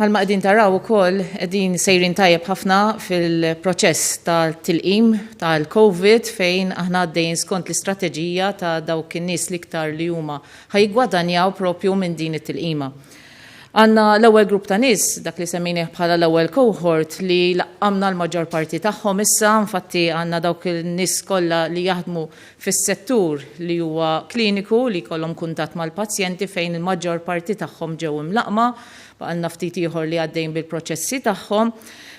Bħalma qegħdin taraw ukoll qegħdin sejrin tajjeb ħafna fil-proċess tal-tilqim tal-COVID fejn aħna għaddejjin skont l-istrateġija ta' dawk in-nies l-iktar li huma ħa jiggwadanjaw propju minn din it-tilqima. Għandna l-ewwel grupp ta' nies, dak li semmejnieh bħala l-ewwel cohort li laqqamna l-maġġor parti tagħhom issa, infatti għandna dawk in-nies kollha li jaħdmu fis-settur li huwa kliniku li jkollhom kuntatt mal-pazjenti fejn il-maġġor parti tagħhom ġew imlaqqma, baqgħalna ftit ieħor li għaddejjin bil-proċessi tagħhom.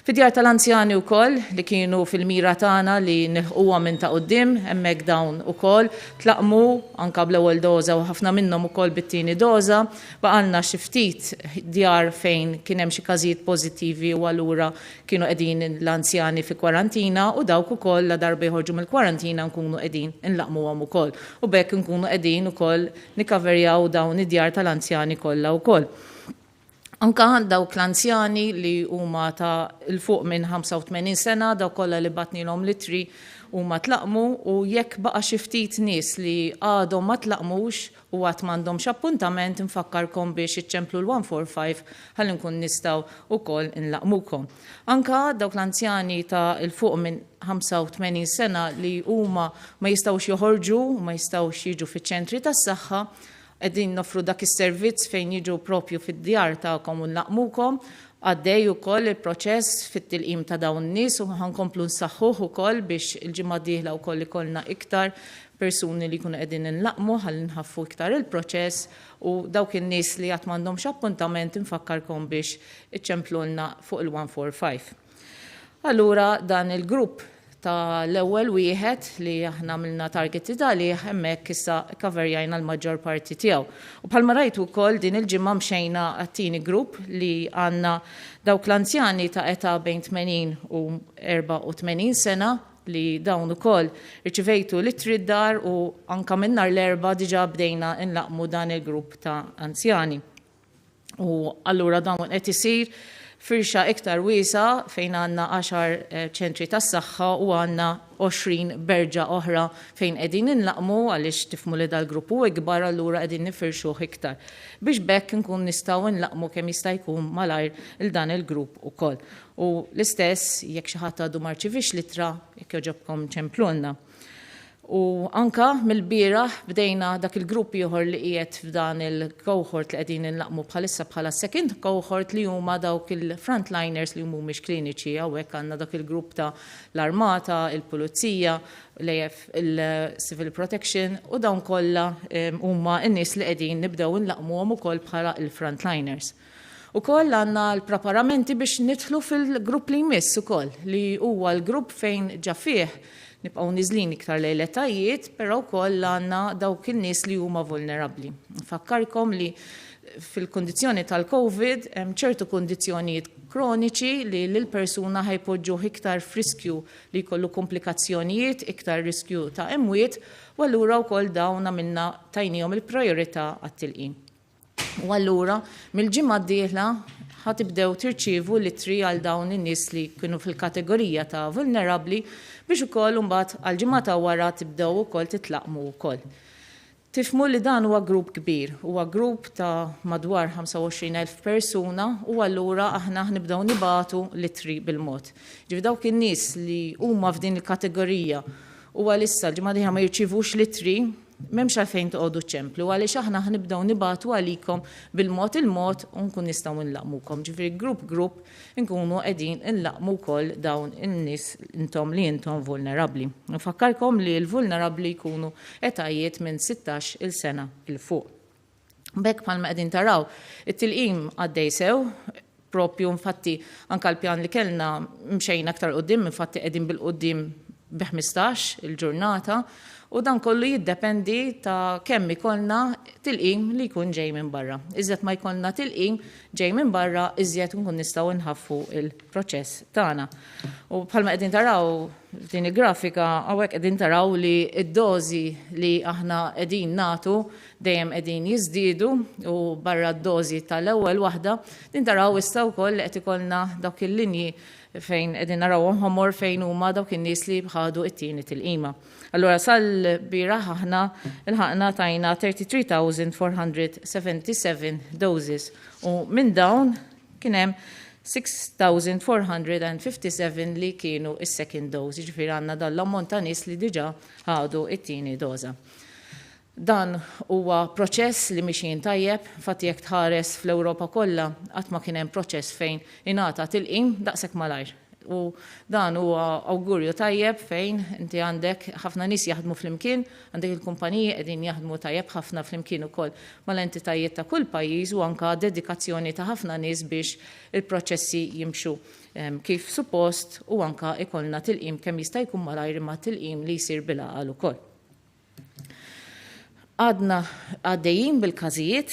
Fid-djar tal-anzjani wkoll li kienu fil-mira tagħna li nilħquhom minn ta' quddiem, hemmhekk dawn ukoll tlaqqmu anke bl-ewwel doża u ħafna minnhom ukoll bit-tieni doża. Baqgħalna xi ftit djar fejn kien hemm xi każijiet pożittivi u allura kienu qegħdin l-anzjani fi kwarantina u dawk ukoll ladarba joħorġu mill-kwarantina nkunu qegħdin inlaqqmuhom ukoll u b'hekk nkunu qegħdin ukoll nikkaverjaw dawn id-djar tal-anzjani kollha wkoll. Anka dawk l-anzjani li huma ta' 'l fuq minn 85 sena, dawk kollha li bgħatnielhom l-ittri huma tlaqqmu u jekk baqa' xi ftit nies li għadhom ma tlaqqmux u għad m'għandhomx appuntament infakkarkom biex iċċemplu l-145 ħalli nkun nistgħu wkoll inlaqqmukom. Anka dawk l-anzjani ta' 'l fuq minn 85 sena li huma ma jistgħux joħorġu u ma jistgħux jiġu fiċ-ċentri tas-saħħa, qegħdin noffru dak is-servizz fejn jiġu propju fid-djar tagħkom u nlaqqmukom. Għaddej ukoll il-proċess fit-tilqim ta' dawn in-nies u ħa nkomplu nsaħħuh ukoll biex il-ġimgħa d-dieħla wkoll ikollna iktar persuni li jkunu qegħdin inlaqqmu ħalli nħaffu iktar il-proċess u dawk in-nies li għad m'għandhomx appuntament infakkarkom biex iċċemplulna fuq il-145. Allura dan il-grupp ta' l-ewwel wieħed li aħna għamilna targeted għalih hemmhekk issa kkaverjajna l-maġġor parti tiegħu. U bħalma rajtu wkoll din il-ġimgħa mxejna għat-tieni grupp li għandna dawk l-anzjani ta' età bejn 80 u 84 sena li dawn ukoll irċivejtu l-ittri d-dar u anka minn nhar l-Erbgħa diġà bdejna nlaqqmu dan il-grupp ta' anzjani. U allura dawn qed isir firxa iktar wiesgħa fejn għandna għaxar ċentri tas-saħħa u għandna 20 berġa oħra fejn qegħdin inlaqqmu għaliex tifhmu li dal-grupp hu ikbar allura qegħdin nifirxuh iktar biex b'hekk inkun nistgħu nlaqqmu kemm jista' jkun malajr 'il dan il-grupp ukoll. U l-istess jekk xi ħadd għadu ma rċiviex l-ittra, jekk jogħġobkom ċemplulna. U anka mill-bieraħ bdejna dak il-grupp ieħor li qiegħed f'dan il-cohort li qegħdin inlaqqmu bħalissa bħala second cohort li huma dawk il-frontliners li mhumiex kliniċi. Hawnhekk għandna dak il-grupp ta' l-armata, il-pulizija, l-AF, il-civil protection u dawn kollha huma n-nies li qegħdin nibdew inlaqqmuhom ukoll bħala l-frontliners. Ukoll għandna l-preparamenti biex nidħlu fil-grupp li jmiss ukoll, li huwa l-grupp fejn ġa fih nibqgħu niżlin iktar lejn l-etajiet, però wkoll għandna dawk in-nies li huma vulnerabbli. Nfakkarkom li fil-kundizzjoni tal-Covid hemm ċertu kundizzjonijiet kroniċi li lill-persuna ħa jpoġġuh iktar f'riskju li jkollu komplikazzjonijiet, iktar riskju ta' imwiet, u allura wkoll dawn għamilna tajniehom il-prijorità għat-tilqim. U allura mill-ġimgħa d-dieħla ħa tibdew tirċievu l-ittri għal dawn in-nies li kienu fil-kategorija ta' vulnerabbli biex ukoll imbagħad għall-ġimgħa ta' wara tibdew ukoll titlaqqmu wkoll. Tifhmu li dan huwa grupp kbir, huwa grupp ta' madwar 25,000 persuna u allura aħna ħnibdew nibagħtu l-ittri bil-mod. Ġifieri dawk in-nies li huma f'din il-kategorija u għalissa l-ġimgħa d-dieħla ma jirċievux l-ittri, M'hemmx għalfejn toqogħdu ċċemplu għaliex aħna ħa nibdew nibagħtu għalikom bil-mod il-mod u nkun nistgħu nlaqqmukom. Ġifieri grupp grupp inkunu qegħdin inlaqqmu wkoll dawn in-nies intom li intom vulnerabbli. Nfakkarkom li l-vulnerabbli jkunu etajiet minn 16 il sena 'l fuq. B'hekk bħalma qegħdin taraw, it-tilqim għaddej sew, propju infatti anke l-pjan li kellna mxejna aktar quddiem, infatti qegħdin bil-quddiem bi 15 il-ġurnata u dan kollu jiddependi ta' kemm ikollna tilqim li jkun ġej minn barra. Iżjed ma jkollna tilqim ġej minn barra, iżjed nkun nistgħu nħaffu il-proċess tagħna. U bħalma qegħdin taraw f'din il-grafika, hawnhekk qegħdin taraw li d-dożi li aħna qegħdin nagħtu dejjem qegħdin jiżdiedu u barra d-dożi tal-ewwel waħda, din taraw issa wkoll li qed ikollna dawk il-linji fejn qegħdin narawhom ħomor fejn huma dawk in-nies li ħadu t-tieni tilqima. Allura sal-bieraħ aħna lħaqna tajna 33,477 doses u minn dawn. kien hemm 6,457 li kienu is-second dose, jiġifieri għandna dan l-ammont ta' nies li diġà ħadu it-tieni doża. Dan huwa proċess li mixjin tajjeb, infatti jekk tħares fl-Ewropa kollha qatt ma kien hemm proċess fejn ingħata tilqim daqshekk malajr. U dan huwa awgurju tajjeb fejn inti għandek ħafna nies jaħdmu flimkien, għandek il-kumpaniji qegħdin jaħdmu tajjeb ħafna flimkien ukoll mal-entitajiet ta' kull pajjiż u anka dedikazzjoni ta' ħafna nies biex il-proċessi jimxu kif suppost u anka ikollna tilqim kemm jista' jkun malajr, imma tilqim li jsir bil-għaqal ukoll. Għadna għaddejjin bil-każijiet,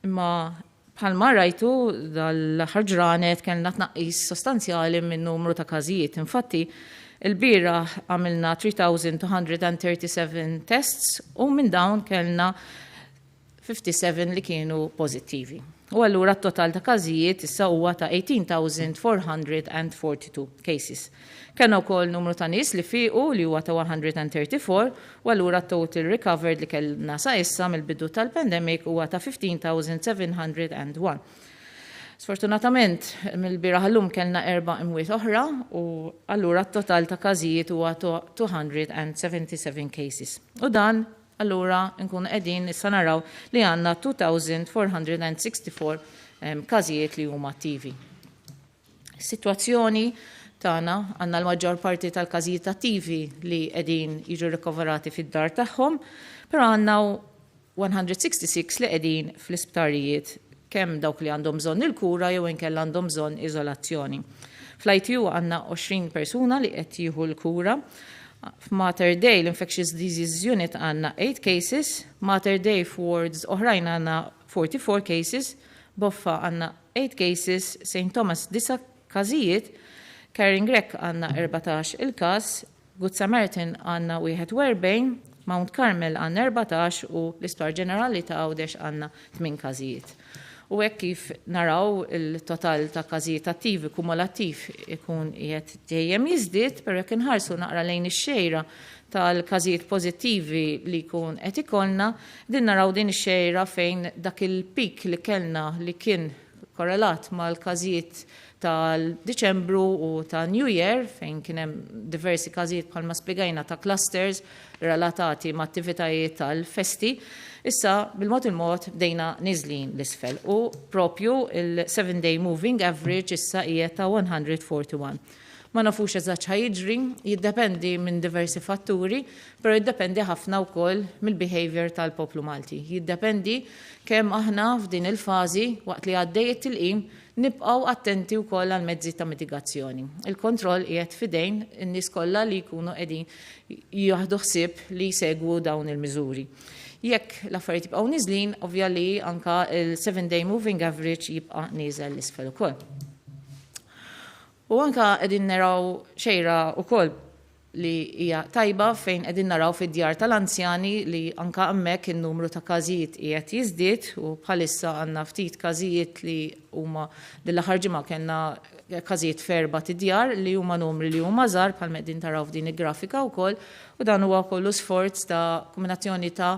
imma bħalma rajtu dal-aħħar ġranet kellna tnaqqis sostanzjali minn numru ta' każijiet. Infatti, il-bieraħ għamilna 3237 tests u minn dawn kellna 57 li kienu pożittivi. U allura t-total ta' każijiet issa huwa ta' 18,442 cases. Kellna wkoll numru ta' nies li fiequ li huwa ta' 134, u allura total recovered li kellna sa issa mill-bidu tal-pandemic huwa ta' 15,701. Sfortunatament, mill-bieraħ għal-lum kellna erba' imwiet oħra u allura t-total ta' każijiet huwa 277 cases. U dan allura nkunu qegħdin issa naraw li għandna 2464 każijiet li huma attivi. Situazzjoni tagħna, għandna l-maġġor parti tal-każijiet attivi li qegħdin jiġu rikoverati fid-dar tagħhom, però għandna 166 li qegħdin fl-isptarijiet, kemm dawk li għandhom bżonn il-kura jew inkella għandhom bżonn iżolazzjoni. Fl-ITU għandna 20 persuna li qed jieħu l-kura. F'Mater Dei, l-Infectious Disease Unit, għandna 8 cases, Mater Dei f'wards oħrajn għandna 44 cases, Boffa għandna 8 cases, St. Thomas 9 każijiet, Karin Grech għandna 14 il-każ, Good Samaritan għandna 41, Mount Carmel għandna 14 u l-Isptar Ġenerali ta' Għawdex għandna 8 każijiet. U hekk kif naraw, il-total ta' każijiet attivi kumulattiv ikun qiegħed dejjem jiżdied, però jekk inħarsu naqra lejn ix-xejra tal-każijiet pożittivi li jkun qed ikollna, din naraw din ix-xejra fejn dak il-pik li kellna li kien korrelat mal-każijiet tal-Diċembru u ta' New Year, fejn kien hemm diversi każijiet, bħalma spjegajna, ta' clusters relatati ma' attivitajiet tal-festi, issa bil-mod il-mod bdejna niżlin l-isfel u propju il-7 day moving average issa hija ta' 141. Ma nafux eżatt x'ħa jiġri, jiddependi minn diversi fatturi, però jiddependi ħafna wkoll mill-behavior tal-poplu Malti. Jiddependi kemm aħna f'din il-fażi, waqt li għaddej it-tilqim, nibqgħu attenti wkoll għal mezzi ta' mitigazzjoni. Il-kontroll qiegħed f'idejn in-nies kollha li jkunu qegħdin jieħdu ħsieb li jsegwu dawn il-miżuri. Jekk l-affarijiet jibqgħu niżlin, ovvja li anka il-7 day moving average jibqa' nieżel l-isfel ukoll. U anka qegħdin naraw xejra wkoll li hija tajba fejn qegħdin naraw fid-djar tal-anzjani li anka hemmhekk in-numru ta' każijiet qiegħed jiżdied u bħalissa għandna ftit każijiet li huma, din l-aħħar ġimgħa kellna każijiet f'erba' tidjar, li huma numri li huma żgħar, bħalma qegħdin taraw f'din il-grafika wkoll, u dan huwa kollu sforz ta' kombinazzjoni ta'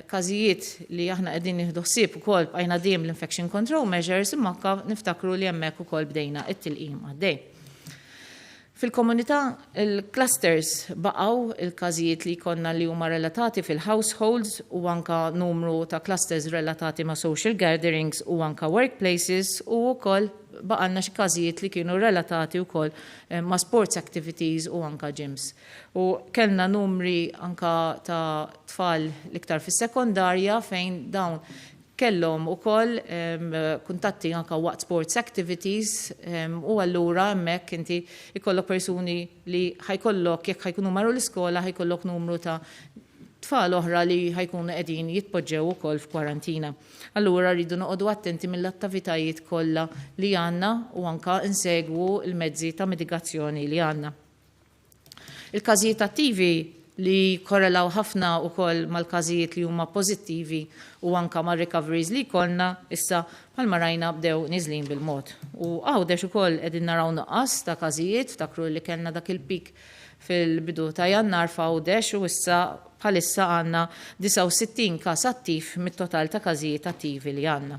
każijiet li aħna qegħdin nieħdu ħsieb ukoll, bqajna dejjem l-infection control measures, imma anka niftakru li hemmhekk ukoll bdejna it-tilqim għaddej. Fil-komunità, il-clusters baqgħu, il-każijiet li jkollna li huma relatati fil-households u anka numru ta' clusters relatati ma' social gatherings u anka workplaces, u wkoll baqgħalna xi każijiet li kienu relatati wkoll ma' sports activities u anka gyms. U kellna numri anka ta' tfal, l-iktar fis-sekondarja, fejn dawn kellhom ukoll kuntatti anka waqt sports activities, u allura hemmhekk inti ikollok persuni li ħa jkollok, jekk ħa jkunu marru l-iskola, ħa jkollok numru ta' tfal oħra li ħa jkunu qegħdin jitpoġġew ukoll f'kwarantina. Allura rridu noqogħdu attenti mill-attivitajiet kollha li għandna u anka insegwu l-mezzi ta' mitigazzjoni li għandna. Il-każijiet attivi li korrelaw ħafna wkoll mal-każijiet li huma pożittivi u anka mar-recoveries li jkollna, issa bħalma rajna bdew niżlin bil-mod. U Għawdex ukoll qegħdin naraw nuqqas ta' każijiet, ftakru li kellna dak il-pik fil-bidu ta' Jannar f'Għawdex, u issa bħalissa għandna 69 każ attiv mit-total ta' każijiet attivi li għandna.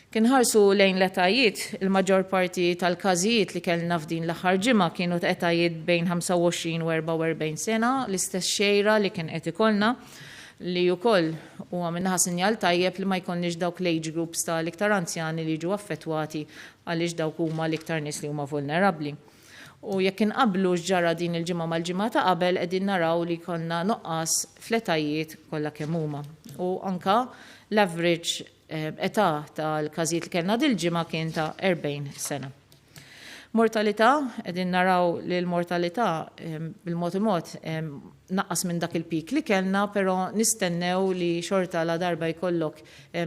Kien ħarsu lejn l-etajiet, il-maġġor parti tal-każijiet li kellna f'din l-aħħar ġimgħa kienu ta' etajiet bejn 25 u 44 sena, l-istess xejra li kien qed ikollna, li wkoll huwa min-naħa sinjal tajjeb li ma jkollniex dawk l-age groups ta' l-iktar anzjani li jiġu affettwati għaliex dawk huma l-iktar nies li huma vulnerabbli. U jekk inqabblu x'ġara din il-ġimgħa mal-ġimgħa ta' qabel qegħdin naraw li jkollna nuqqas fl-etajiet kollha kemm huma. U anka l-average età tal-każijiet li kellna dil-ġimgħa kien ta' 40 sena. Mortalità, qegħdin naraw li l-mortalità bil-mod il-mod naqqas minn dak il-peak li kellna, però nistennew li xorta la darba jkollok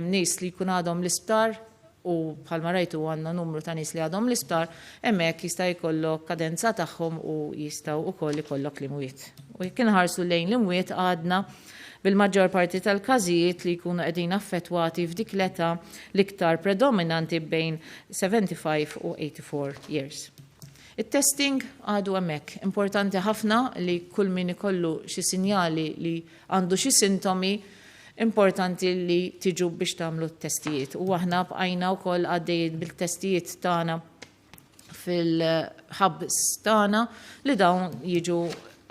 nies li jkun għadhom l-isptar u bħalma rajtu għandna numru ta' nies li għadhom l-isptar, hemmhekk jista' jkollok kadenza tagħhom u jistgħu wkoll ikollok l-imwiet. U jekk inħarsu lejn l-imwiet għadna bil-maġġor parti tal-każijiet li jkunu qegħdin affettwati f'dik l-età l-iktar predominanti bejn 75 u 84 years. It-testing għadu hemmhekk. Importanti ħafna li kull min ikollu xi sinjali li għandu xi sintomi, importanti li tiġu biex tagħmlu t-testijiet. U aħna bqajna wkoll għaddejjin bil-testijiet tagħna fil-hubs tagħna li dawn jiġu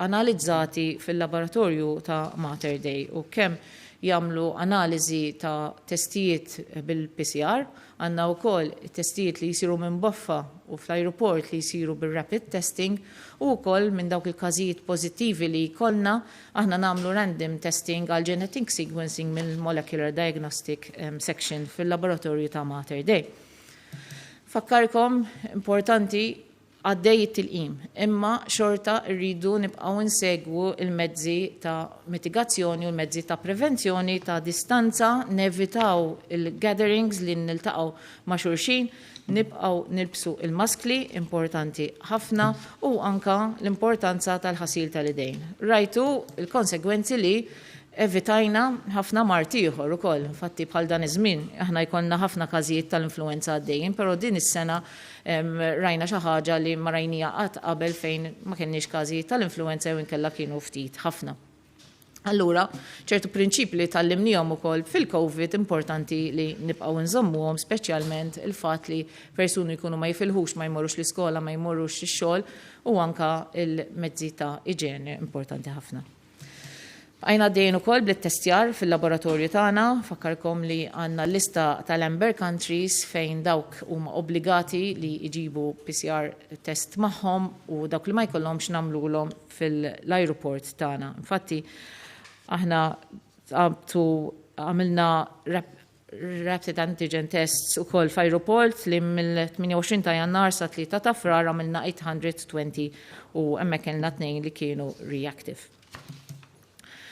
analizzati fil-laboratorju ta' Mater Dei u kemm jagħmlu analiżi ta' testijiet bil-PCR, għandna wkoll testijiet li jsiru minn boffa u fl-ajruport li jsiru bir-rapid testing u wkoll minn dawk il-każijiet pożittivi li jkollna aħna nagħmlu random testing għal genetic sequencing mill-Molecular Diagnostic Section fil-laboratorju ta' Mater Dei. Fakkarkom, importanti, għaddej it-tilqim, imma xorta rridu nibqgħu nsegwu l-mezzi ta' mitigazzjoni u l-mezzi ta' prevenzjoni ta' distanza, nevitaw il-gatherings li niltaqgħu ma' xulxin, nibqgħu nilbsu il-maskli, importanti ħafna, u anka l-importanza tal-ħasil tal-idejn. Rajtu l-konsegwenzi li evitajna ħafna mard ieħor ukoll. Infatti bħal dan iż-żmien aħna jkollna ħafna każijiet tal-influwenza għaddejjin, però din is-sena rajna xi ħaġa li ma rajnija qatt qabel fejn ma kellniex każijiet tal-influwenza jew inkella kienu ftit ħafna. Allura, ċertu prinċipji li tgħallimnihom ukoll fil-COVID importanti li nibqgħu nżommuhom, speċjalment il-fatt li persuni jkunu ma jifilħux ma jmorrux l-iskola, ma jmorrux ix-xogħol u anka il-mezzi ta' iġene importanti ħafna. Bqajna għaddejjin ukoll bl-ittestjar fil-laboratorju tagħna, fakkarkom li għandna lista tal-amber countries fejn dawk huma obbligati li jġibu PCR test magħhom u dawk li ma jkollhomx nagħmluhom fil-ajruport tagħna. Infatti aħna għamilna rapid antigen tests ukoll f'ajruport li mill-28 ta' Jannar sa 3 ta' Frar għamilna 820 u hemmhekk kellna tnejn li kienu reactive.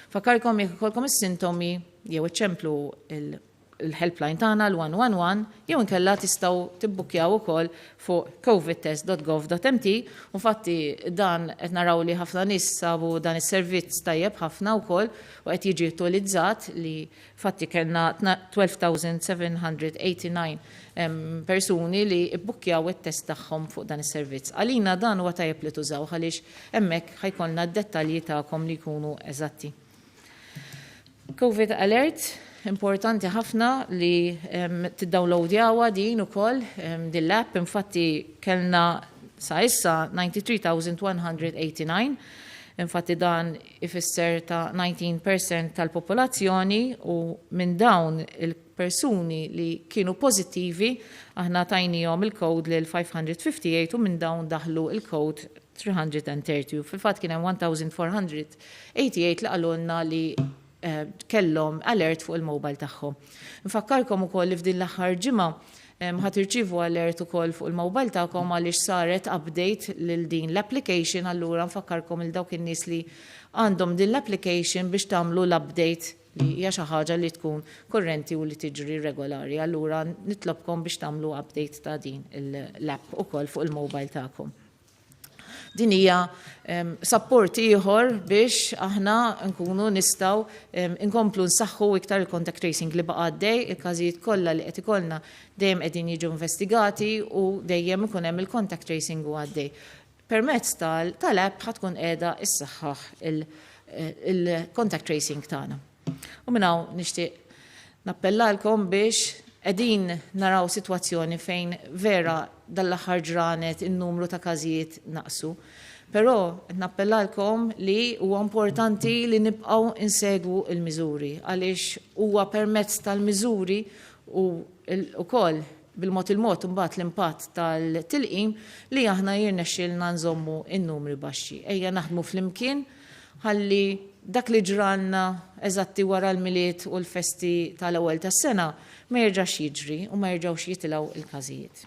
Fakkarkom jekk ikollkom is-sintomi jew iċċemplu il-helpline tagħna l-111 jew inkella tistgħu tibbukkjaw ukoll fuq covidtest.gov.mt. U fatti dan qed naraw li ħafna nies sabu dan is-servizz tajjeb ħafna wkoll u qed jiġi utilizzat, li fatti kellna 12,789 persuni li bbukkjaw it-test tagħhom fuq dan is-servizz. Għalina dan huwa tajjeb li tużaw għaliex hemmhekk ħa jkollna d-dettalji tagħkom li jkunu eżatti. COVID Alert, importanti ħafna li tiddownloadjawha din ukoll, din l-app, infatti kellna sa issa 93,189, infatti dan ifisser ta' 19% tal-popolazzjoni, u minn dawn il-persuni li kienu pożittivi aħna tajnihom il-code lil 558 u minn dawn daħlu il-code 330, u fil-fatt kien hemm 1488 li qalulna li kellhom alert fuq il-mobile tagħhom. Nfakkarkom ukoll li f'din l-aħħar ġimgħa ħa tirċievu alert ukoll fuq il-mobile tagħkom għaliex saret update lil din l-application, allura nfakkarkom il dawk in-nies li għandhom din l-application biex tagħmlu l-update, li hija xi ħaġa li tkun kurrenti u li tiġri regolari. Allura nitlobkom biex tagħmlu update ta' din l-app ukoll fuq il-mobile tagħkom. Din hija support ieħor biex aħna nkunu nistgħu nkomplu nsaħħu iktar il-contact tracing li baqa' għaddej, il-każijiet kollha li qed ikollna dejjem qegħdin jiġu investigati u dejjem ikun hemm il-contact tracing u għaddej. Permezz tal-app ħa tkun qiegħda issaħħaħ il-contact tracing tagħna. U minn hawn nixtieq nappellalkom biex Qegħdin naraw sitwazzjoni fejn vera dal-aħħar ġranet in-numru ta' każijiet naqsu. Però qed nappellalkom li huwa importanti li nibqgħu insegwu l-miżuri għaliex huwa permezz tal-miżuri u wkoll bil-mod il-mod imbagħad l-impatt tal-tilqim li aħna jirnexxielna nżommu n-numri baxxi. Ejja naħdmu flimkien ħalli dak li ġralna eżatti wara l-Milied u l-festi tal-ewwel tas-sena ma jerġax jiġri u ma jerġgħux jitilgħu il-każijiet.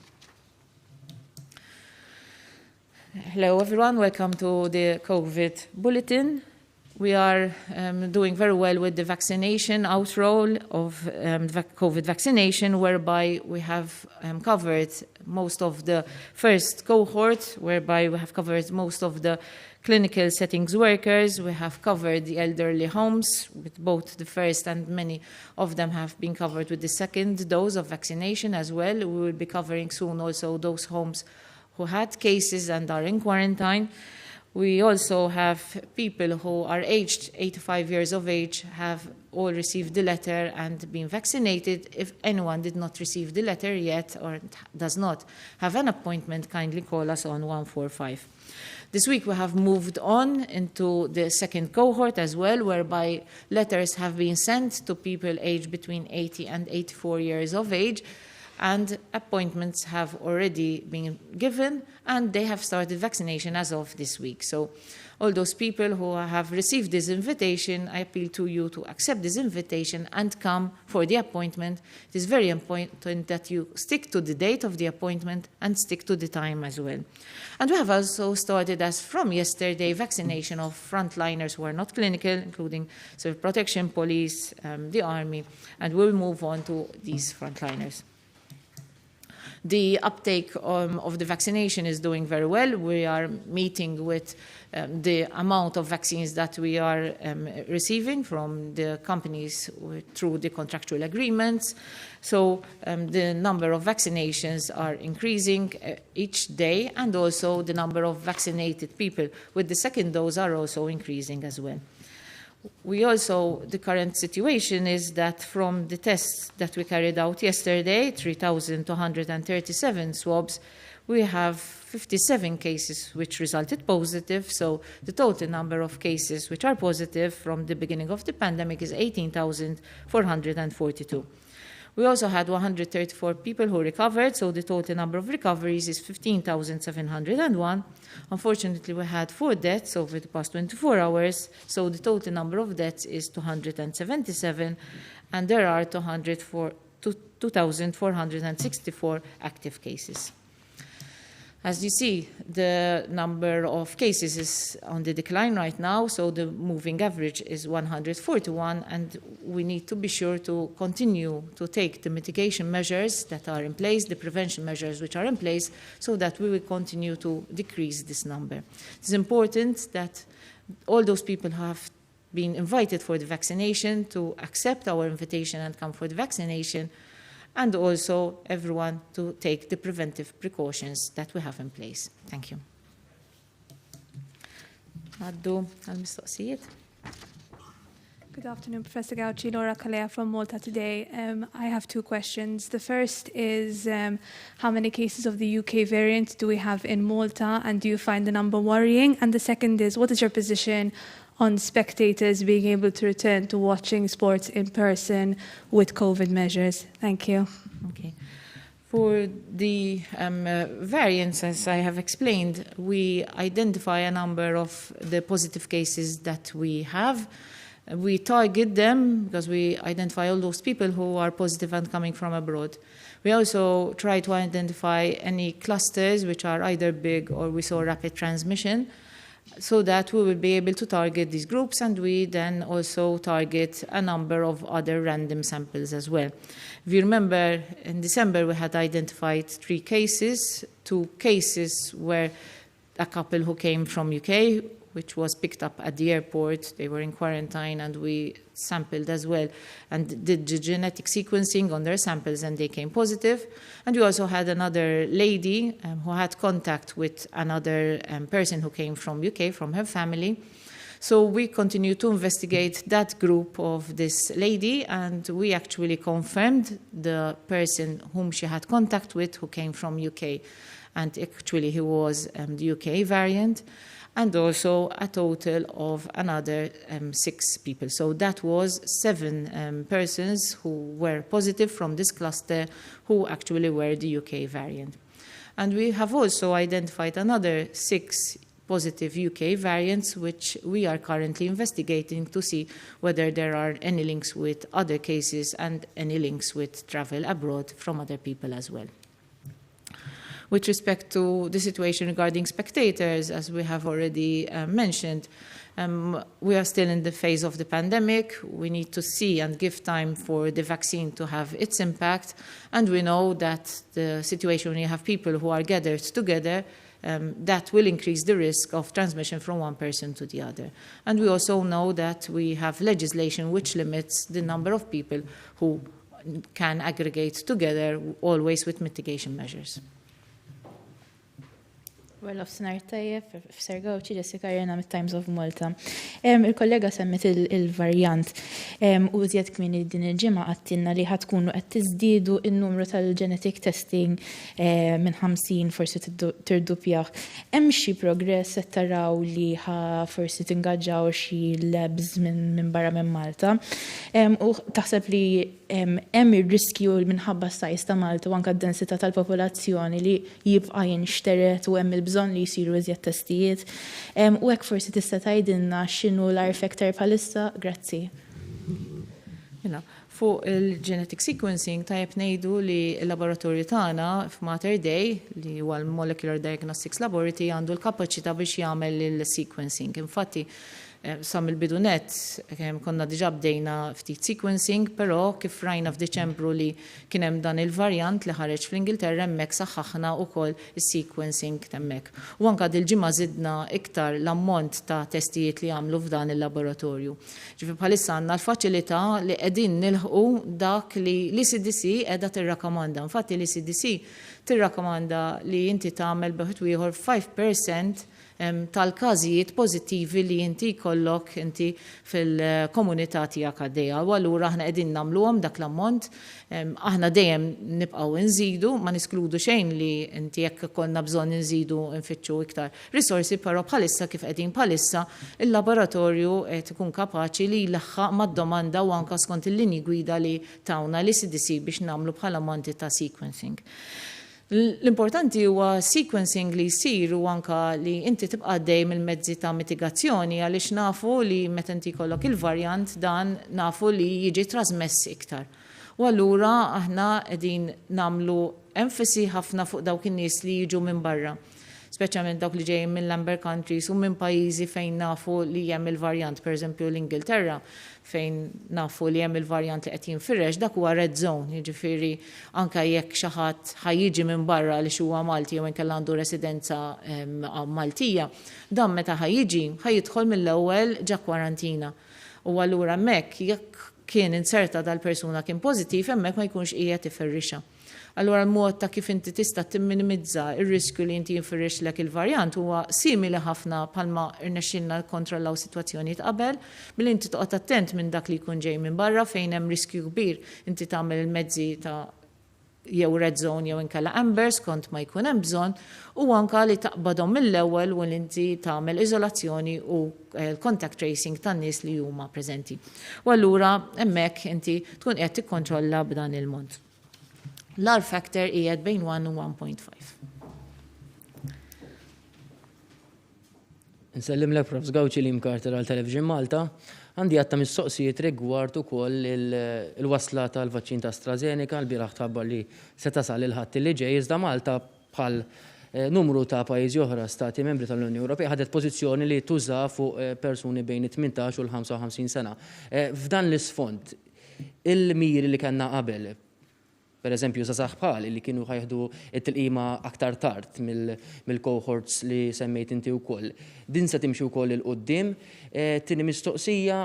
Hello everyone, welcome to the COVID bulletin. We are doing very well with the vaccination outroll of COVID vaccination, whereby we have covered most of the first cohort, whereby we have covered most of the clinical settings workers, we have covered the elderly homes with both the first and many of them have been covered with the second dose of vaccination as well. We will be covering soon also those homes who had cases and are in quarantine. We also have people who are aged 85 years of age have all received the letter and been vaccinated. If anyone did not receive the letter yet or does not have an appointment, kindly call us on 145. This week we have moved on into the second cohort as well, whereby letters have been sent to people aged between 80 and 84 years of age, and appointments have already been given and they have started vaccination as of this week. So all those people who have received this invitation, I appeal to you to accept this invitation and come for the appointment. It is very important that you stick to the date of the appointment and stick to the time as well. And we have also started, as from yesterday, vaccination of frontliners who are not clinical, including civil protection, police, the army, and we'll move on to these frontliners. The uptake of the vaccination is doing very well. We are meeting with the amount of vaccines that we are receiving from the companies through the contractual agreements. So the number of vaccinations are increasing each day, and also the number of vaccinated people with the second dose are also increasing as well. The current situation is that from the tests that we carried out yesterday, 3,237 swabs, we have 57 cases which resulted positive. So the total number of cases which are positive from the beginning of the pandemic is 18,442. We also had 134 people who recovered, so the total number of recoveries is 15,701. Unfortunately, we had 4 deaths over the past 24 hours, so the total number of deaths is 277, and there are 2,464 active cases. As you see, the number of cases is on the decline right now, so the moving average is 141, and we need to be sure to continue to take the mitigation measures that are in place, the prevention measures which are in place, so that we will continue to decrease this number. It's important that all those people who have been invited for the vaccination to accept our invitation and come for the vaccination, and also everyone to take the preventive precautions that we have in place. Thank you. Ngħaddu għal-mistoqsijiet. Good afternoon, Professor Gauci. Laura Calleja from Malta Today. I have two questions. The first is how many cases of the UK variant do we have in Malta, and do you find the number worrying? And the second is, what is your position on spectators being able to return to watching sports in person with COVID measures? Thank you. Okay. For the variants, as I have explained, we identify a number of the positive cases that we have. We target them because we identify all those people who are positive and coming from abroad. We also try to identify any clusters which are either big or we saw rapid transmission, so that we will be able to target these groups, and we then also target a number of other random samples as well. If you remember, in December we had identified 3 cases. 2 cases were a couple who came from UK, which was picked up at the airport. They were in quarantine, and we sampled as well and did the genetic sequencing on their samples, and they came positive. And we also had another lady who had contact with another person who came from UK, from her family. So we continue to investigate that group of this lady, and we actually confirmed the person whom she had contact with who came from UK, and actually he was the UK variant, and also a total of another 6 people. So that was 7 persons who were positive from this cluster who actually were the UK variant. And we have also identified another 6 positive UK variants, which we are currently investigating to see whether there are any links with other cases and any links with travel abroad from other people as well. With respect to the situation regarding spectators, as we have already mentioned, we are still in the phase of the pandemic. We need to see and give time for the vaccine to have its impact. And we know that the situation when you have people who are gathered together, that will increase the risk of transmission from one person to the other. And we also know that we have legislation which limits the number of people who can aggregate together, always with mitigation measures. Well, nofsinhar tajjeb, Professor Gauci, Jessica Arena mit-Times of Malta. Il-kollega semmit il-varjant u iżjed kmieni din il-ġimgħa għedtilna li ħa tkunu qed tiżdiedu il-numru tal-genetic testing minn 50 forsi tirdupjah. Hemm xi progress qed taraw li ħa forsi tingaġġaw xi labs minn barra minn Malta? U taħseb li hemm ir-riskju minħabba s-size ta' Malta u anka d-densità tal-popolazzjoni li jibqa' jinxteret u hemm il-bżonn li jsiru iżjed testijiet? U hekk forsi tista' tgħidilna x'inhu l-R factor bħalissa? Grazzi. Mela, fuq il-genetic sequencing tajjeb ngħidu li l-laboratorju tagħna f'Mater Dei, li huwa l-Molecular Diagnostics Laboratory, għandu l-kapaċità biex jagħmel il-sequencing. Infatti, sa mill-bidu net konna diġà bdejna ftit sequencing, però kif rajna f'Diċembru li kien hemm dan il-varjant li ħareġ fl-Ingilterra, hemmhekk saħħaħna wkoll is-sequencing hemmhekk. U anka dil-ġimgħa żidna iktar l-ammont ta' testijiet li għamlu f'dan il-laboratorju. Ġifieri bħalissa għandna l-faċilità li qegħdin nilħqu dak li l-ECDC qiegħda tirrakkomanda. Infatti l-ECDC tirrakkomanda li inti tagħmel b'wieħed ieħor 5% tal-każijiet pożittivi li inti jkollok inti fil-komunità tiegħek għaddejja. U allura aħna qegħdin nagħmluhom dak l-ammont. Aħna dejjem nibqgħu nżidu, ma niskludu xejn li inti jekk konna bżonn nżidu nfittxu iktar risorsi, però bħalissa kif qegħdin bħalissa il-laboratorju qed ikun kapaċi li jlaħħaq mad-domanda u anka skont il-linji gwida li tawna l-ECDC biex nagħmlu bħala ammonti ta' sequencing. L-importanti huwa sequencing li jsir u anka li inti tibqa' dejjem il-mezzi ta' mitigazzjoni, għaliex nafu li meta inti jkollok il-varjant dan nafu li jiġi trasmess iktar. U allura aħna qegħdin nagħmlu enfasi ħafna fuq dawk in-nies li jiġu minn barra, speċjalment dawk li ġejjin minn l-amber countries u minn pajjiżi fejn nafu li hemm il-varjant, per eżempju l-Ingilterra, fejn nafu li hemm il-varjant li qed jinfirex, dak huwa red zone, jiġifieri anke jekk xi ħadd ħa jiġi minn barra li huwa Malti jew inkella għandu residenza Maltija, dan meta ħa jiġi ħa jidħol mill-ewwel ġa kwarantina. U allura hemmhekk jekk kien inserta dal-persuna kien pożittiv, hemmhekk ma jkunx qiegħed iferrixa. Allura l-mod ta' kif inti tista' timminimizza ir-riskju li inti jinfirixlek il-varjant huwa simili ħafna bħalma rnexxilna kontrollaw sitwazzjonijiet qabel, billi inti toqgħod attent minn dak li jkun ġej minn barra fejn hemm riskju kbir, inti tagħmel il-mezzi ta' jew red zone jew inkella amber skont ma jkun hemm bżonn, u anka li taqbadhom mill-ewwel u li inti tagħmel iżolazzjoni u l-contact tracing tan-nies li huma preżenti. U allura hemmhekk inti tkun qed tikkontrolla b'dan il-mod. L-R factor qiegħed bejn 1 u 1.5. Nsellimlek, Prof. Gauci, Liam Carter għal Television Malta. Għandi għadd ta' mistoqsijiet rigward ukoll il-wasla tal-vaċċin ta' AstraZeneca. L-bieraħ tħabbar li se tasal il-Ħadd li ġej, iżda Malta, bħal numru ta' pajjiżi oħra stati membri tal-Unjoni Ewropea, ħadet pożizzjoni li tuża fuq persuni bejn it-18 u l-55 sena. F'dan l-isfond, il-miri li kellna qabel, per eżempju, żgħażagħ bħali li kienu ħa jieħdu it-tilqima aktar tard mill-cohorts li semmejt inti wkoll, din se timxi wkoll 'il quddiem? Tieni mistoqsija,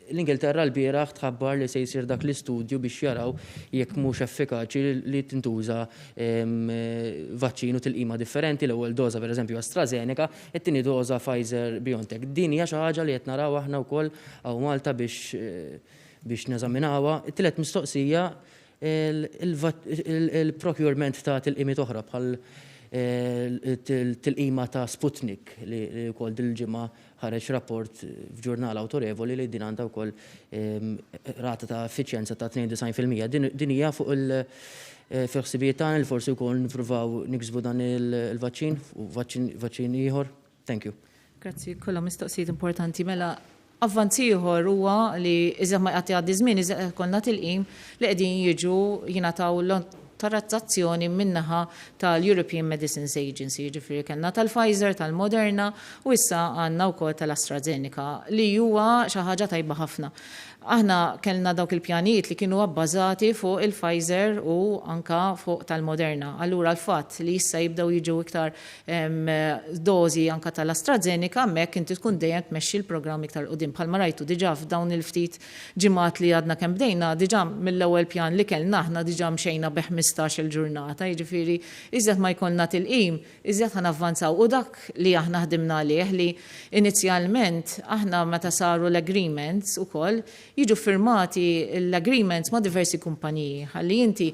L-Ingilterra lbieraħ tħabbar li se jsir dak l-istudju biex jaraw jekk mhux effikaċi li tintuża vaċċin u tilqima differenti, l-ewwel doża pereżempju AstraZeneca, it-tieni doża Pfizer BioNTech. Din hija xi ħaġa li qed naraw aħna wkoll hawn Malta biex biex neżaminawha. It-tielet mistoqsija il-procurement ta' tilqimiet oħra bħal tilqima ta' Sputnik li wkoll dil-ġimgħa Ħareġ rapport f'ġurnal awtorevoli li din għandha wkoll rata ta' effiċjenza ta' 92%. Din hija fuq il fil-ħsibijiet tagħna li forsi wkoll nippruvaw niksbu dan il-vaċċin u vaċċin ieħor. Thank you. Grazzi, kollha mistoqsijiet importanti. Mela, avvanz ieħor huwa li iżjed ma jqgħad jgħaddi żmien iżjed qed ikollna tilqim li qegħdin jiġu jingħataw l-awtorizzazzjoni min-naħa tal-European Medicines Agency, jiġifieri kellna tal-Pfizer, tal-Moderna u issa għandna wkoll tal-AstraZeneca li huwa xi ħaġa tajba ħafna. Aħna kellna dawk il-pjanijiet li kienu abbażati fuq il-Pfizer u anka fuq tal-Moderna. Allura l-fatt li issa jibdew jiġu iktar dożi anka tal-AstraZeneca hemmhekk inti tkun dejjem tmexxi l-programm iktar 'l quddiem. Bħalma rajtu diġà f'dawn il-ftit ġimgħat li għadna kemm bdejna, diġà mill-ewwel pjan li kellna aħna diġà mxejna bi 15-il ġurnata, jiġifieri iżjed ma jkollna tilqim, iżjed ħa navvanzaw u dak li aħna ħdimna għalih li inizjalment aħna meta saru l-agreements ukoll jiġu ffirmati l-agreements ma' diversi kumpaniji ħalli inti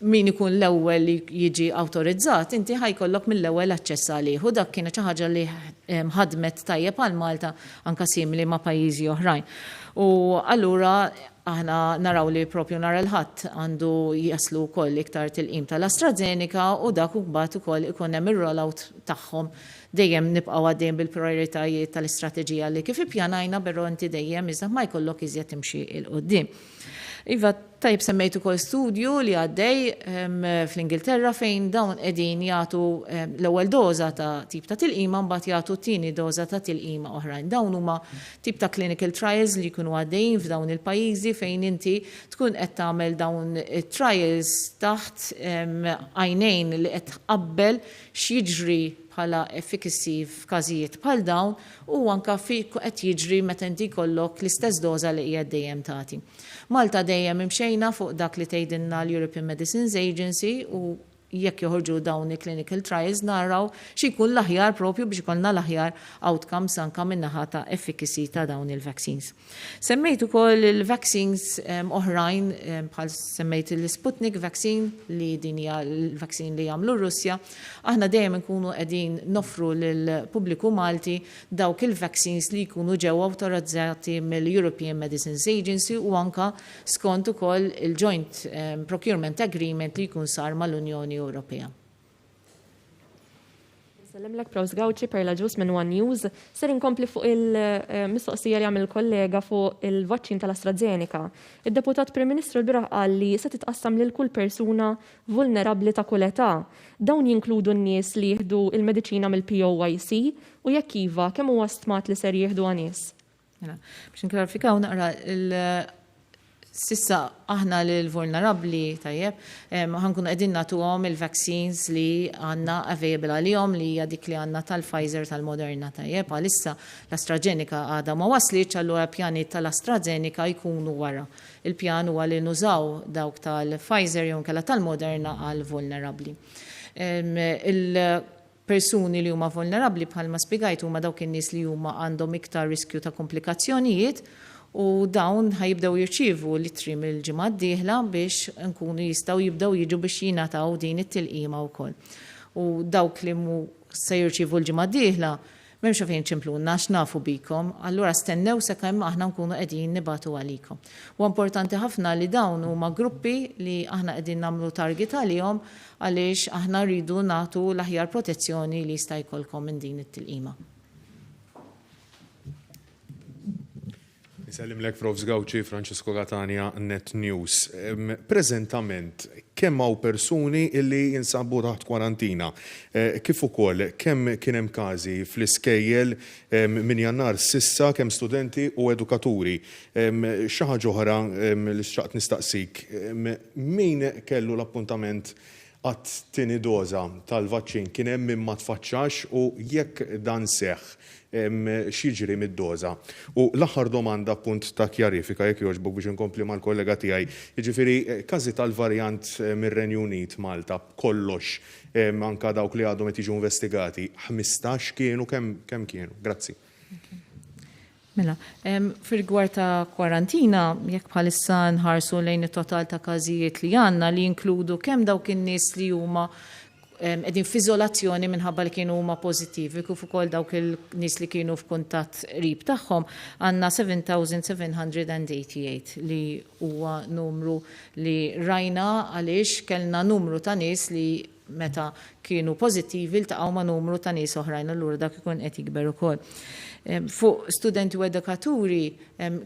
min ikun l-ewwel li jiġi awtorizzat, inti ħa jkollok mill-ewwel aċċess għalih u dak kienet xi ħaġa li ħadmet tajjeb għal Malta anke simili ma' pajjiżi oħrajn. U allura aħna naraw li propju nhar il-Ħadd għandu jaslu wkoll iktar tilqim tal-AstraZeneca u dak imbagħad ukoll ikun hemm ir-rollout tagħhom. Dejjem nibqgħu għaddejjin bil-prijoritajiet tal-istrateġija li kif ippjanajna però inti dejjem iżda ma jkollok iżjed timxi 'l quddiem. Iva, tajjeb semmejt ukoll studju li għaddej fl-Ingilterra fejn dawn qegħdin jagħtu l-ewwel doża ta' tip ta' tilqima mbagħad jagħtu t-tieni doża ta' tilqima oħrajn. Dawn huma tip ta' clinical trials li jkunu għaddejjin f'dawn il-pajjiżi fejn inti tkun qed tagħmel dawn it-trials taħt għajnejn li qed tqabbel x'jiġri bħala efficacy f'każijiet bħal dawn u anke fi qed jiġri meta inti jkollok l-istess doża li qiegħed dejjem tagħti. Malta dejjem imxejna fuq dak li tgħidilna l-European Medicines Agency u jekk joħorġu dawn il-clinical trials naraw xi jkun l-aħjar propju biex ikollna l-aħjar outcomes anke min-naħa ta' efficacy ta' dawn il-vaccines. Semmejt ukoll il-vaccines oħrajn bħal semmejt il-Sputnik vaccine li din hija l-vaccine li jagħmlu r-Russja. Aħna dejjem inkunu qegħdin noffru lill-pubbliku Malti dawk il-vaccines li jkunu ġew awtorizzati mill-European Medicines Agency u anke skont ukoll il-Joint Procurement Agreement li jkun sar mal-Unjoni Ewropea. Nsellimlek Prof. Gauci, Perla Ġus minn One News. Ser inkompli fuq il-mistoqsija li għamel il-kollega fuq il-vaċċin tal-AstraZeneca. Id-Deputat Prim Ministru lbieraħ qal li se titqassam lil kull persuna vulnerabbli ta' kull età. Dawn jinkludu n-nies li jieħdu l-mediċina mill-POYC u jekk iva, kemm huwa stmat li ser jieħduha nies? Mela, biex nklarifikaw naqra sissa aħna lil vulnerabbli tajjeb, ħankunu qegħdin nagħtuhom il-vaccines li għandna available għalihom li hija dik li għandna tal-Pfizer tal-Moderna tajjeb, għalissa l-AstraZeneca għadha ma waslitx allura pjani tal-AstraZeneca jkunu wara. Il-pjan huwa li nużaw dawk tal-Pfizer jew inkella tal-Moderna għal vulnerabbli. Persuni li huma vulnerabbli bħalma spjegajt huma dawk in-nies li huma għandhom iktar riskju ta' komplikazzjonijiet u dawn ħa jibdew jirċievu l-ittri mill-ġimgħa d-dieħla biex nkunu jistgħu jibdew jiġu biex jingħataw din it-tilqima wkoll. U dawk li mhu se jirċievu l-ġimgħa d-dieħla m'hemmx għalfejn iċċemplulna għax nafu bikom, allura stennew sakemm aħna nkunu qegħdin nibagħtu għalikom. Huwa importanti ħafna li dawn huma gruppi li aħna qegħdin nagħmlu target għalihom għaliex aħna rridu nagħtu l-aħjar protezzjoni li jista' jkollkom minn din it-tilqima. Insellimlek Profs Gauci, Francesco Catania, Net News. Preżentament, kemm hawn persuni illi jinsabu taħt kwarantina? Kif ukoll kemm kien hemm każi fl-iskejjel minn Jannar s'issa, kemm studenti u edukaturi? Xi ħaġa oħra li xtaqt nistaqsik, min kellu l-appuntament? għat-tieni doża tal-vaċċin kien hemm min ma tfaċċax u jekk dan seħħ, x'jiġri mid-doża? U l-aħħar domanda punt ta' kjarifika jekk jogħġbok biex inkompli mal-kollega tiegħi. Jiġifieri każi tal-varjant mir-Renju Unit Malta b'kollox anke dawk li għadhom qed jiġu investigati, 15 kienu kemm kemm kienu? Grazzi. Mela, fir-rigward ta' kwarantina, jekk bħalissa nħarsu lejn it-total ta' każijiet li għandna li jinkludu kemm dawk in-nies li huma qegħdin f'iżolazzjoni minħabba li kienu huma pożittivi kif ukoll dawk il-nies li kienu f'kuntatt qrib tagħhom, għandna 7,788 li huwa numru li rajna għaliex kellna numru ta' nies li meta kienu pożittivi ltaqgħu ma' numru ta' nies oħrajn allura dak ikun qed jikber ukoll. Fuq studenti u edukaturi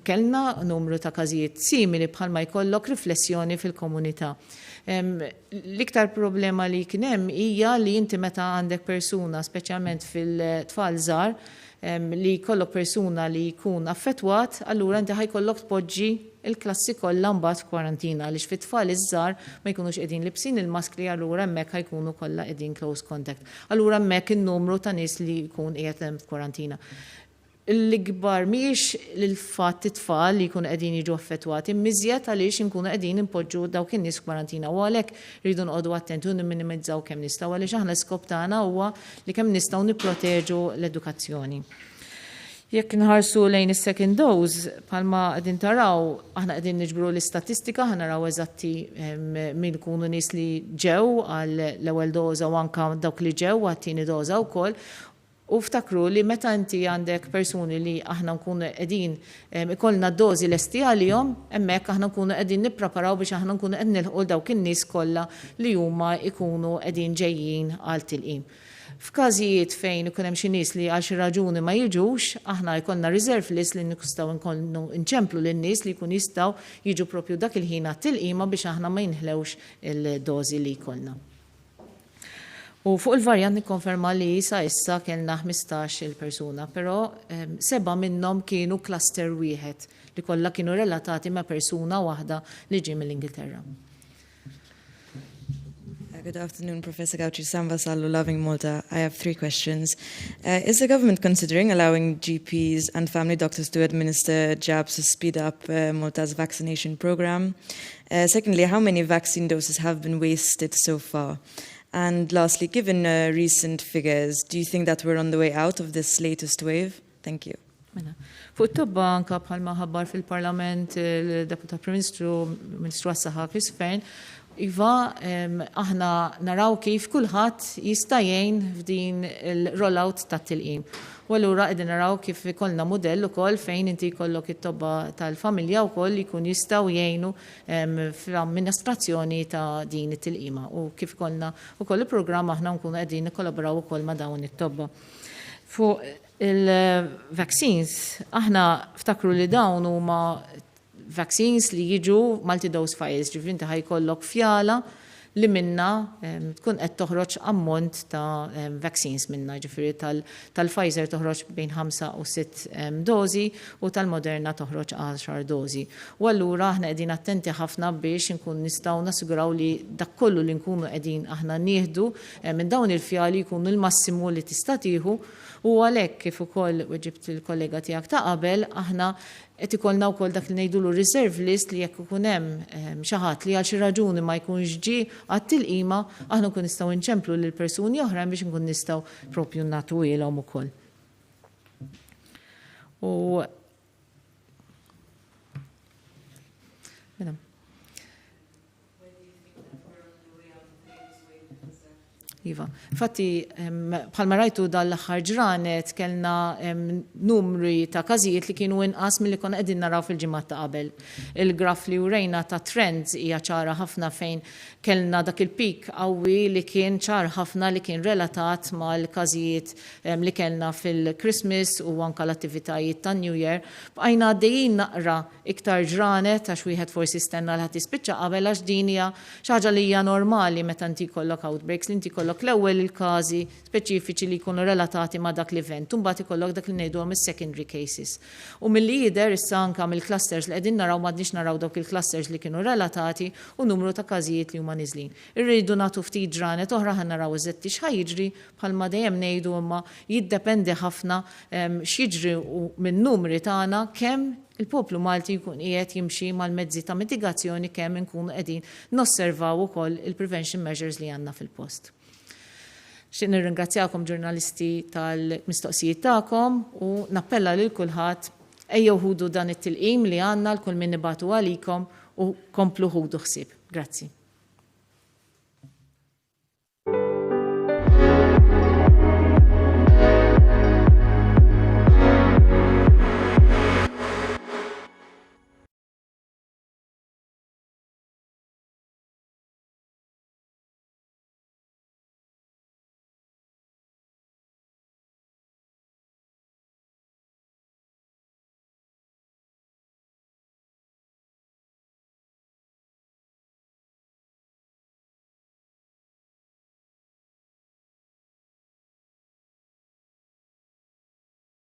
kellna numru ta' każijiet simili bħalma jkollok riflessjoni fil-komunità. L-iktar problema li kien hemm hija li inti meta għandek persuna, speċjalment fil-tfal żgħar, li jkollok persuna li jkun affettwat, allura inti ħa jkollok tpoġġi l-klassi kollha mbagħad f'kwarantina għaliex fit-tfal iż-żgħar ma jkunux qegħdin libsin il-maskli allura hemmhekk ħa jkunu kollha qegħdin close contact. Allura hemmhekk in-numru ta' nies li jkun qiegħed hemm f'kwarantina. L-ikbar mhijiex l-fatt it-tfal li jkunu qegħdin jiġu affettwati, imma iżjed għaliex inkunu qegħdin inpoġġu dawk in-nies f'kwarantina u għalhekk rridu noqogħdu attenti u nimminimizzaw kemm nistgħu għaliex aħna l-iskop tagħna huwa li kemm nistgħu nipproteġu l-edukazzjoni. Jekk nħarsu lejn is-second dose, bħalma qegħdin taraw, aħna qegħdin niġbru l-istatistika, ħa naraw eżatti min ikunu nies li ġew għal l-ewwel doża u anka dawk li ġew għat-tieni doża wkoll. U ftakru li meta inti għandek persuni li aħna nkunu qegħdin ikollna d-dożi lesti għalihom, hemmhekk aħna nkunu qegħdin nippreparaw biex aħna nkunu qed nilħqu dawk in-nies kollha li huma jkunu qegħdin ġejjin għal tilqim. F'każijiet fejn ikun hemm xi nies li għal xi raġuni ma jiġux, aħna jkollna reserve list li nistgħu nkunu nċemplu lin-nies li jkunu jistgħu jiġu propju dak il-ħin għat-tilqima biex aħna ma jinħlewx il-dożi li jkollna. U fuq il-varjant nikkonferma li sa issa kellna 15-il persuna, però sebgħa minnhom kienu cluster wieħed li kollha kienu relatati ma' persuna waħda li ġie mill-Ingilterra. Good afternoon, Professor Gauci. Sam Vassallo, Loving Malta. I have three questions. Is the government considering allowing GPs and family doctors to administer jabs to speed up Malta's vaccination program? Secondly, how many vaccine doses have been wasted so far? And lastly, given recent figures, do you think that we're on the way out of this latest wave? Thank you. Mela. Fuq it-tobba anka bħalma ħabbar fil-Parlament il-Deputat Prim Ministru, Ministru għas-Saħħa Chris Fearne, iva aħna naraw kif kulħadd jista' jgħin f'din il-rollout tat-tilqim. U allura qegħdin naraw kif ikollna mudell ukoll fejn inti jkollok it-tobba tal-familja wkoll li jkun jistgħu jgħinu fl-amministrazzjoni ta' din it-tilqima u kif ikollna wkoll il-programm aħna nkunu qegħdin nikkolaboraw ukoll ma' dawn it-tobba. Fuq il-vaccines, aħna ftakru li dawn huma vaccines li jiġu multi-dose files, ġifieri inti ħa jkollok fjala li minna tkun qed toħroġ ammont ta' vaccines minna, ġifieri tal-Pfizer toħroġ bejn 5 u 6 dozi u tal-Moderna toħroġ 10 dozi. U allura aħna qegħdin attenti ħafna biex nkun nistgħu nassiguraw li dak kollu li nkunu qegħdin aħna nieħdu minn dawn il-fjali jkunu l-massimu li tista' tieħu u għalhekk kif ukoll weġibt il-kollega tiegħek ta' qabel aħna qed ikollna wkoll dak li ngħidulu reserve list li jekk ikun hemm xi ħadd li għal xi raġuni ma jkunx ġie għat-tilqima, aħna nkun nistgħu nċemplu lil persuni oħrajn biex nkun nistgħu propju nagħtuhielhom ukoll. U Mela. Iva. Infatti, bħalma rajtu dal-aħħar ġranet kellna numri ta' każijiet li kienu inqas milli konna qegħdin naraw fil-ġimgħat ta' qabel. Il-graf li urejna ta' trends hija ċara ħafna fejn kellna dak il-peak qawwi li kien ċar ħafna li kien relatat mal-każijiet li kellna fil-Christmas u anka l-attivitajiet tan-New Year. Bqajna għaddejjin naqra iktar ġranet għax wieħed forsi stenna li ħadd jispiċċa qabel għax din hija xi ħaġa li hija normali meta inti jkollok outbreaks li inti jkollok. ikollok l-ewwel il-każi speċifiċi li jkunu relatati ma' dak l-event, u mbagħad ikollok dak li ngħiduhom is-secondary cases. U milli jidher issa anke mill-clusters li qegħdin naraw, m'għadniex naraw dawk il-clusters li kienu relatati u numru ta' każijiet li huma niżlin. Irridu nagħtu ftit ġranet oħra ħa naraw eżatti x'ħa jiġri. Bħalma dejjem ngħidu, imma jiddependi ħafna x'jiġri u min-numri tagħna, kemm il-poplu Malti jkun qiegħed jimxi mal-mezzi ta' mitigazzjoni, kemm inkunu qegħdin nosservaw ukoll il-prevention measures li għandna fil-post. Nixtieq nirringrazzjakom, ġurnalisti, tal-mistoqsijiet tagħkom u nappella lil kulħadd: ejjew ħudu dan it-tilqim li għandna l kull min nibagħtu għalikom u komplu ħudu ħsieb. Grazzi.